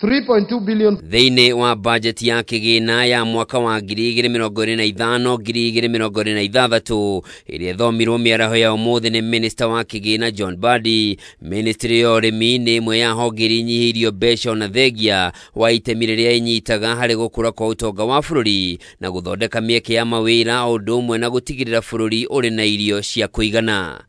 3.2 billion. Thĩinĩ wa bajeti ya kĩgĩna ya mwaka wa 2025 2026 ĩrĩa ĩthomirwo mĩaraho ya ũmũthĩ nĩ minista wa kĩgĩna John Mbadi, ministry ya ũrĩmi nĩ ĩmwe ya honge iria inyihĩirio mbeca ona thengia wa itemi rĩrĩa ĩnyitaga harĩ gũkũra kwa ũtonga wa bũrũri na gũthondeka mĩeke ya mawĩra o ũndũ ũmwe na gũtigĩrĩra bũrũri ũrĩ na irio cia kũigana.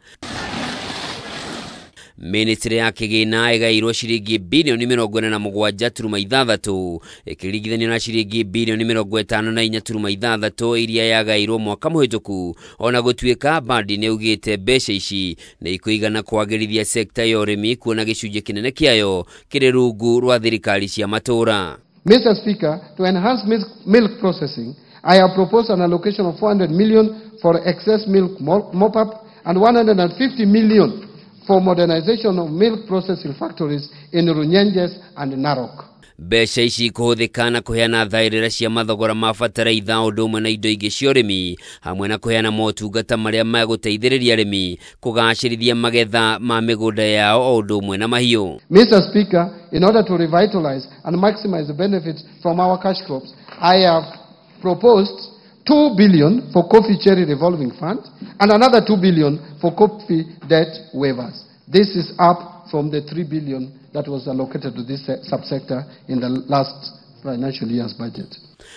Ministry ya kĩgĩna ĩgaĩirwo ciringi bilioni 47.6 ĩkĩringithanio na ciringi bilioni 54.6 iria yagaĩirwo mwaka mũhĩtũku. Ona gũtuĩka Mbadi nĩ augĩte mbeca ici nĩ ikũigana kwagĩrithia sekta ya ũrĩmi kuona gĩcunjĩ kĩnene kĩayo kĩrĩ rungu rwa thirikari cia matũũra. Mr. Speaker, to enhance milk processing, I have proposed an allocation of 400 million for excess milk mop-up and 150 million for modernization of milk processing factories in Runyenjes and Narok. Mbeca ici ikũhũthĩka na kũheana thaĩrĩra cia mathogora ma bataraitha o ũndũ ũmwe na indo ingĩ cia ũrĩmi hamwe na kũheana motungata marĩa megũteithĩrĩria arĩmi kũgacĩrithia magetha ma mĩgũnda yao o ũndũ ũmwe na mahiũ. Mr. Speaker, in order to revitalize and maximize the benefits from our cash crops, I have proposed 2 billion for coffee cherry revolving fund and another 2 billion for coffee debt waivers. This is up from the 3 billion that was allocated to this subsector in the last financial year's budget.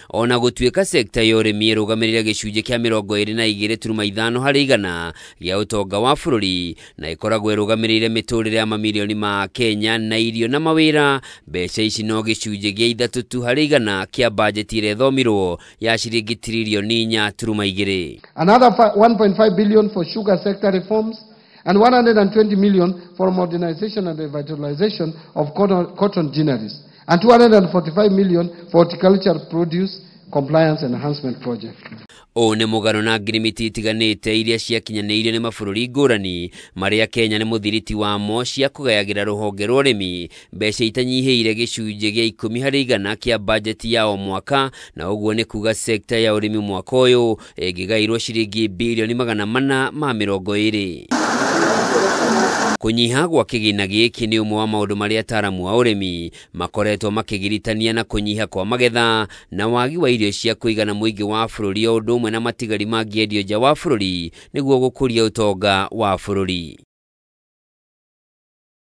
Ona gũtuĩka sekta ya ũrĩmi ĩrũgamĩrĩire gĩcunjĩ kĩa 22.5 harĩ igana gĩa ũtonga wa bũrũri na ĩkoragwo ĩrũgamĩrĩire mĩtũrĩre ya mamirioni ma Kenya na irio na mawĩra, mbeca ici no gĩcunjĩ gĩa 3 tu harĩ igana kĩa bajeti ĩrĩa ĩthomirwo ya ciringi tiririoni 4.2. Another 1.5 billion for sugar sector reforms and 120 million for modernization and revitalization of cotton ginneries and 245 million for horticulture produce compliance enhancement project. Ũũ nĩ mũgano na ngirimiti itiganĩte iria ciakinyanĩirio nĩ mabũrũri ngũrani marĩa Kenya nĩ mũthiriti wamo cia kũgayagĩra rũhonge rwa ũrĩmi mbeca itanyihĩire gĩcunjĩ gĩa 10 harĩ igana kĩa bajeti ya o mwaka, na ũguo nĩ kuga sekta ya ũrĩmi mwaka ũyũ ĩngĩgaĩrwo ciringi bilioni 420. Kũnyiha gwa kĩgĩna gĩkĩ nĩ ũmwe wa maũndũ marĩa ataaramu a ũrĩmi makoretwo makĩgiritania na kũnyiha kwa magetha na wagi wa irio cia kũigana mũingĩ wa bũrũri o ũndũ ũmwe na matigari mangĩendio nja wa bũrũri nĩguo gũkũria ũtonga wa bũrũri.